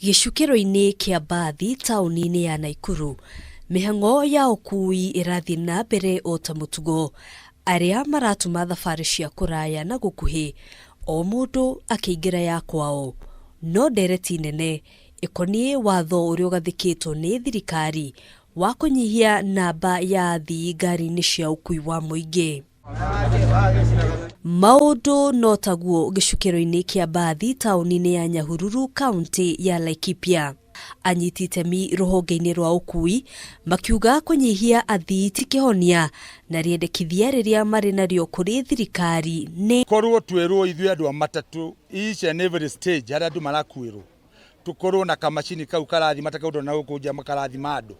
Gĩcukĩro-inĩ kĩa mbathi taũni-inĩ ya Naikuru, mĩhang'o ya ũkui ĩrathiĩ na mbere o ta mũtugo. Arĩa maratuma thabarĩ cia kũraya na gũkuhĩ, o mũndũ akĩingĩra ya kwao. No ndereti nene ĩkoniĩ watho ũrĩa ũgathĩkĩtwo nĩ thirikari wa kũnyihia namba ya athii ngari-inĩ cia ũkui wa mũingĩ. Maũndũ no taguo gĩcukĩro-inĩ kĩa mbathi taũni-inĩ ya Nyahururu kaũntĩ ya Laikipia. Anyiti itemi rũhonge-inĩ rwa ũkui makiuga kũnyihia athii ti kĩhonia na rĩendekithia rĩrĩa marĩ narĩo kũrĩ thirikari nĩ. Korwo twĩrwo ithuĩ andũ a matatũ each and every stage harĩa andũ marakuĩrwo tũkorwo na kamacini kau karathima ta kau ndona gũkũ nja karathima andũ.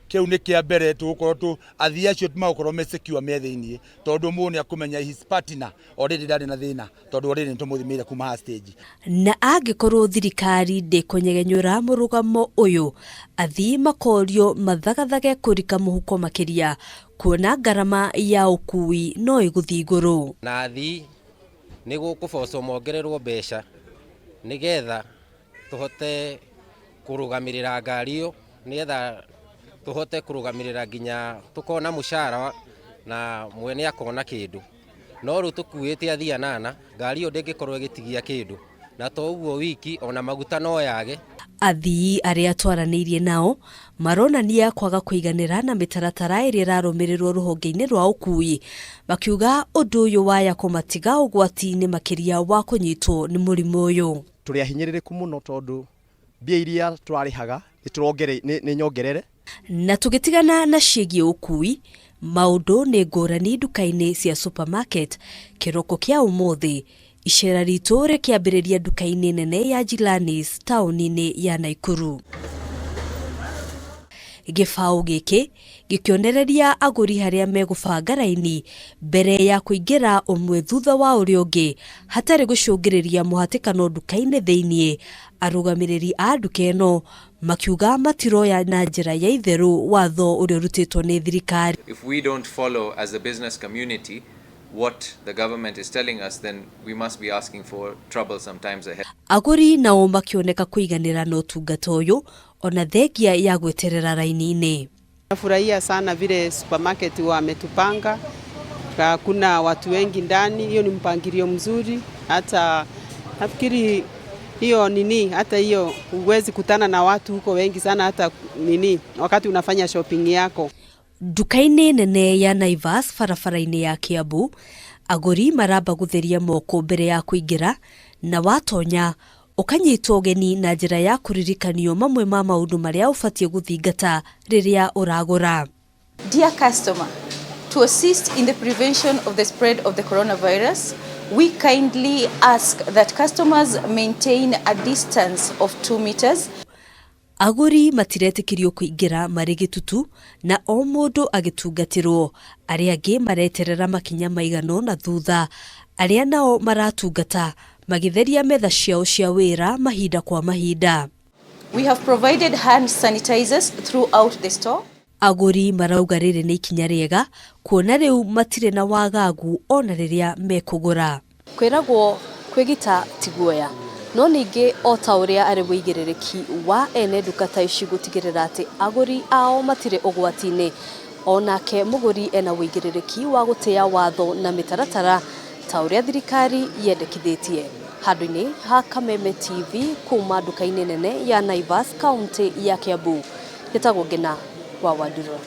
Kĩu nĩ kĩa mbere tũgũkorwo tũ athii acio magũkorwo me secure me thĩiniĩ tondũ mũndũ nĩ akũmenya his partner already ndarĩ na thĩna tondũ already nĩ tũmũthimĩire kuma haha stage. Na angĩkorwo thirikari ndĩkũnyegenyũra mũrũgamo ũyũ, athii makorio mathagathage kũrika mũhuko makĩria kuona ngarama ya ũkui no ĩgũthiĩ igũrũ. Na athii nĩ gũkũbocwo mongererwo mbeca nĩgetha tũhote kũrũgamĩrĩra ngari ĩyo, nĩgetha tũhote kũrũgamĩrĩra nginya tũkona mũcara na mwene akona kĩndũ. No rĩu tũkuĩte athii anana, ngari ĩyo ndĩngĩkorwo ĩgĩtigia kĩndũ, na to ũguo wiki ona maguta no yage. Athii arĩa twaranĩirie nao maronania kwaga kũiganĩra na mĩtaratara ĩrĩa ĩrarũmĩrĩrwo rũhonge-inĩ rwa ũkui, makiuga ũndũ ũyũ waya kũmatiga ũgwati-inĩ makĩria wa kũnyitwo nĩ mũrimũ ũyũ. Tũrĩ ahinyĩrĩrĩku mũno tondũ mbia iria tũrarĩhaga nĩ nyongerere. Na tũgĩtigana na ciĩgiĩ ũkui, maũndũ nĩ ngũrani nduka-inĩ cia supermarket kĩroko kĩa ũmũthĩ. Icera ritũ rĩkĩambĩrĩria nduka-inĩ nene ya Gilanis taũni-inĩ ya Naikuru. Gĩbaũ gĩkĩ gĩkĩonereria agũri harĩa megũbanga raini mbere ya kũingĩra ũmwe thutha wa ũrĩa ũngĩ hatarĩ gũcũngĩrĩria mũhatĩkano nduka-inĩ thĩiniĩ. Arũgamĩrĩri a nduka ĩno makiuga matiroya na njĩra ya itherũ watho ũrĩa ũrutĩtwo nĩ thirikari. If we don't follow as a business community what the government is telling us, then we must be asking for trouble sometimes ahead. Agũri nao makĩoneka kũiganĩra na ũtungata ũyũ ona thengia ya gweterera raini-inĩ. Nafurahia sana vile supermarket wametupanga, hakuna watu wengi ndani. Hiyo ni mpangilio mzuri, hata nafikiri hiyo nini, hata hiyo huwezi kutana na watu huko wengi sana, hata nini wakati unafanya shopping yako. Nduka-inĩ nene ya Naivas barabara-inĩ ya Kiambu, agũri maramba gũtheria moko mbere ya kũingĩra na watonya ũkanyitwo ũgeni na njĩra ya kũririkanio mamwe ma maũndũ marĩa ũbatiĩ gũthingata rĩrĩa ũragũra. Dear customer, to assist in the prevention of the spread of the coronavirus, we kindly ask that customers maintain a distance of 2 meters. Agũri matiretĩkĩrio kũingĩra marĩ gĩtutu na o mũndũ agĩtungatĩrwo, arĩa angĩ mareterera makinya maigana ũna thutha, arĩa nao maratungata magĩtheria metha ciao cia wĩra mahinda kwa mahinda. We have provided hand sanitizers throughout the store. Agũri marauga rĩrĩ nĩ ikinya rĩega kuona rĩu matirĩ na wagagu ona rĩrĩa mekũgũra. Kwĩragwo kwĩgita ti guoya, no ningĩ o ta ũrĩa arĩ wĩigĩrĩrĩki wa ene nduka ta ici gũtigĩrĩra atĩ agũri ao matirĩ ũgwati-inĩ, onake mũgũri ena wĩigĩrĩrĩki wa gũtĩa watho na mĩtaratara ta ũrĩa thirikari yendekithĩtie. Handũ-inĩ ha Kameme TV kuma nduka-inĩ nene ya Naivas kaunti ya Kiambu, njĩtagwo Ngina wa Wanduro.